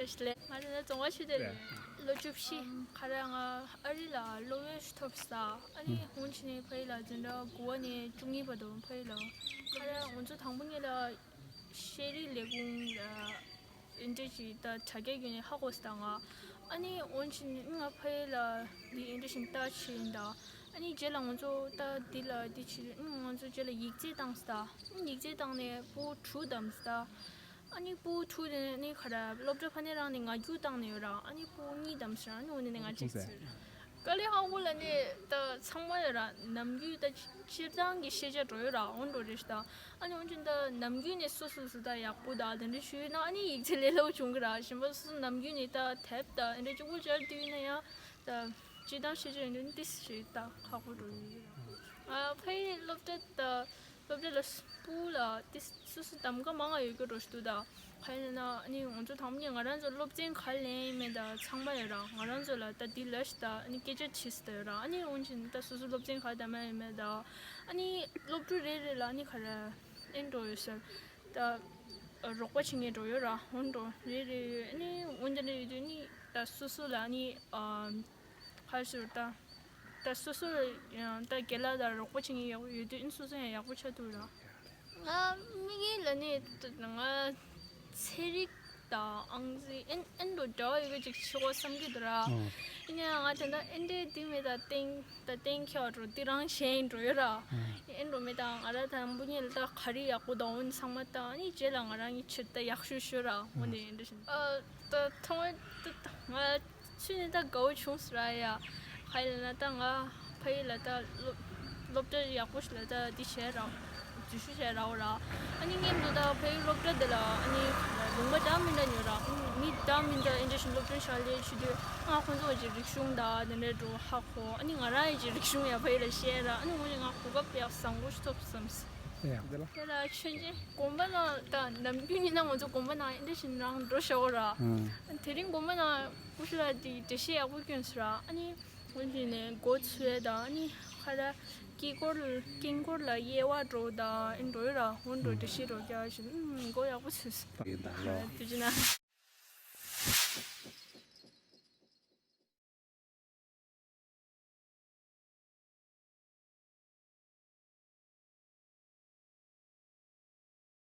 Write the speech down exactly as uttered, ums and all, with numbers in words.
ང་རང་ཚོ་རྫོང་དཔའ་ཆོས་སྡེ་རེད། ལོ་བཅུ་བཞི། ཁ་ར་ང་ཨ་རི་ལ་སློབ་ཡོན་ཞིག་ཐོབ་ས། ཨ་ནི་ཧུན་ཆི་ནས་ཕ་ཡུལ་ལ་འཛིན་གྲྭ་དགུ་པ་ནས་བཅུ་གཉིས་བར་དུ་ཕ་ཡུལ་ལ། ཁ་ར་ང་ཚོ་དང་པོ་ཉིད་ལ་ཤེས་རིག་ལས་ཁུངས་ལ་ཨིན་ཏི་ཅི་ད་དྲ་རྒྱ་བརྒྱུད་ནས་ཧ་གོ་ས་ང་། ཨ་ནི་ཧུན་ཆི་ནས་ང་ཕ་ཡུལ་ལ་འདི་ཨིན་ཏི་ཅི་ལྟ་ཆེན་ད། ཨ་ནི་རྗེས་ལ་ང་ཚོ་ད་འདི་ལ་འདི་ཆི་ང་ཚོ་རྗེས་ལ་ཡིག་ཚད་བཏང་ས། ཡིག་ཚད་བཏང་ནས་ཕྲུ་གུ་དམ་ས། ཨ་ནི་ཕྲུ་གུ་དེ་ནི་ཁ་ར་སློབ་གྲྭ་ཕ་ནས་རང་ནས་ང་རྒྱུགས་བཏང་ནས་ཡོད་ར། ཨ་ནི་ཕྲུ་གུ་གཉིས་དམ་ཟེར། ཨ་ནི་འོ་ནས་ནས་ང་གཅིག་ཟེར། དཀའ་ལས་ཁག་པོ་ལ་ནི་ད་ཚང་མ་ཡོད་ར། ནམ་རྒྱུན་ད་སྤྱིར་བཏང་གི་ཤེས་བྱ་འགྲོ་ཡོད་ར། འོ་འགྲོ་རེད་ཤག་ད། ཨ་ནི་འོན་ཀྱང་ད་ནམ་རྒྱུན་ནས་སོ་སོ་སོ་ད་ཡག་པོ་ད་དེ་འདྲ་ཞུས་ན་ཨ་ནི་ཡིག་ཚད་ལས་སླ་པོ་བྱུང་གི་ར། གཞན་པ་སོ་སོ་ནམ་རྒྱུན་ནས་ད་དེབ་ད་དེ་འདྲ་གཅིག་པོ་སྦྱར་དུས་ན་ཡང་ད་སྤྱིར་བཏང་ཤེས་བྱ་ཡིན་དུས་ཏིས་ཞིག་ད་ཁག་པོ་འགྲོ་ཡོད་ར། ཨ་ཕ་ཡུལ་སློབ་གྲྭ་ད། སློབ་གྲྭ་ལ་སྤུ་ལ་ཏི་སོ་སོ་གདམ་ག་མང་ང་ཡོད་ཀྱི་འགྲོ་ཞུ་ད། ག་ཡིན་ན་ཨ་ནི་ང་ཚོ་དང་པོ་ནས་ང་རང་ཚོ་སློབ་ཚན་ག་ལེན་ཡིན་མེད་ད་ཚང་མ་ཡོད་ར། ང་རང་ཚོ་ལ་ད་འདི་ལ་ཞིག་ད་ཨ་ནི་སྐད་ཆ་དྲིས་ད་ཡོད་ར། ཨ་ནི་འོན་ཅིག་ད་སོ་སོ་སློབ་ཚན་ག་གདམ་ཡིན་མེད་ད། ཨ་ནི་སློབ་ཕྲུག་རེ་རེ་ལ་ཨ་ནི་ག་རེ་ཨེ་འགྲོ་ཡོད་ཟེར། ད་རོགས་པ་བྱེད་མཁན་འགྲོ་ཡོད་ར། འོན་འགྲོ་རེ་རེ་ཡོད། ཨ་ནི་འོན་ཏེ་རེ་ཡོད་དུས་ནི་ད་སོ་སོ་ལ་ཨ་ནི་ཨ། ཁ་ཤོར་ད། ད་སོ་སོ་ཡང་ད་རྒན་ལགས་དང་རོགས་པ་བྱེད་མཁན་ཡག་པོ་ཡོད་དུས་ཨིན་སོ་སོ་ཡང་ཡག་པོ་ཆགས་འདུག་ར། ང་དམིགས་ཡུལ་ལ་ནི་ང་ཚན་རིག་དང་ཨང་རྩིས་ཨེན་ཨེན་འགྲོ་འདྲ་བ་ཡོད་པའི་ཅིག་ཆེ་བ་བསམ་གྱི་འདུག་ར། ཨོ། ཡིན་ནའང་ང་དེ་འདྲ་ཨེ་འདྲའི་འདི་མེད་ད་ཏེང་ད་ཏེང་ཁྱོད་འགྲོ་འདི་རང་གཞན་འགྲོ་ཡོད་ར། ཨེ་འགྲོ་མེད་ད་ང་ར་དང་པོ་ཉིད་ལ་ད་ག་རེ་ཡག་པོ་དང་འོན་ཚང་མ་ད་ནི་རྗེས་ལ་ང་རང་གི་ཕྱིར་ད་ཡག་ཤོས་ཤོད་ར་འོན་ཏེ་ཨེ་འདྲ་བཞིན་ཨ་ད་ཐོང་ད་ང་ཚུལ་ནི་ད་དགའ་བོ་བྱུང་ཟེར་ཡ། ག་ཡིན་ན་ད་ང་ཕ་ཡུལ་ལ་ད་སློབ་སློབ་གྲྭ་ཡག་པོ་ཞིག་ལ་ད་འདི་བྱས་ར་འཛུལ་ཞུགས་བྱས་ར་འོ་ར། ཨ་ནི་སྔོན་དུ་ད་ཕ་ཡུལ་སློབ་གྲྭ་འདི་ལ་ཨ་ནི་ལུང་པ་འདྲ་མི་འདྲ་ཉོ་ར། མི་འདྲ་མི་འདྲ་ཨེ་འདྲ་ཞིག་སློབ་སྟོན་བྱ་ལས་བྱེད་དུས་ང་ཁོང་ཚོ་གི་རིག་གཞུང་ད་དེ་འདྲ་འགྲོ་ཧ་གོ། ཨ་ནི་ང་རང་ཡི་རིག་གཞུང་ཡང་ཕ་ཡུལ་ལ་བཤད་ར། ཨ་ནི་ངོ་ང་གོ་སྐབས་ཡག་བཟང་པོ་ཞིག་ཐོབ་བསམ། ཡ་འདི་ལ། དེ་ལ་ཆོས་མཇལ་དགོན་པ་ནང་ད་ནམ་རྒྱུན་ཡིན་ན་ང་ཚོ་དགོན་པ་ནང་ཨེ་འདྲ་ཞིག་རང་འགྲོ་ཤག་འོ་ར། དེ་རིང་དགོན་པ་ནང་སྐུ་ཞབས་ལགས་དེ་འགྲེལ་བཤད་ཡག་པོ་བསྐྱོན་སོང་ར། ཨ་ནི་འོན་ཏེ་ནས་འགོ་ཚུགས་ད་ཨ་ནི་ཁ་ར་དཀྱིལ་འཁོར་དཀྱིལ་འཁོར་ལ་དབྱེ་བ་འགྲོ་ད་ཨེ་འགྲོ་ཡོད་ར། འོན་འགྲོ་འགྲེལ་བཤད་འགྲོ་རྒྱག་བཞིན་འགོ་ཡག་པོ་ཚུགས་སོང་། ཡིན་ད་ཡོ། དེ་བྱས་ན།